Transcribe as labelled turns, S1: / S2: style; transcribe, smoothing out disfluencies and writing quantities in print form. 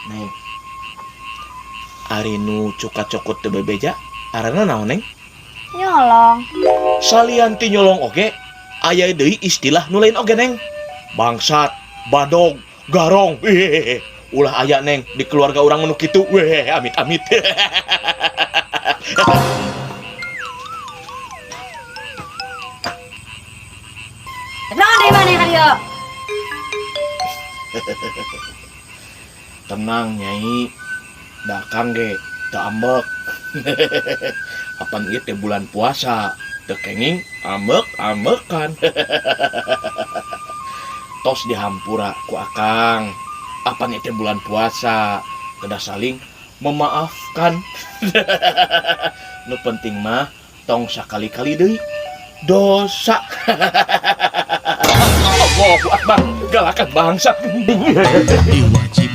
S1: Neng, ari nu cuka cokot teu bebeja arana naon, Neng?
S2: Nyolong.
S1: Salian ti nyolong oge aya deui istilah nu lain oge, Neng. Bangsat, badog, garong. Hehehe. Ulah aya, Neng, di keluarga urang nu kitu. Weh, amit amit.
S2: Naon deui maneh ka dieu?
S1: Tenang, Nyai, da Akang ge teu ambek. Apan ieu teh bulan puasa, teu kenging ambek ambekan. Tos dihampura ku Akang. Apan ieu teh bulan puasa, kedah saling memaafkan. Nu penting mah tong sakali-kali deui dosa. Allahu Akbar, galakan bangsat.
S3: Wajib.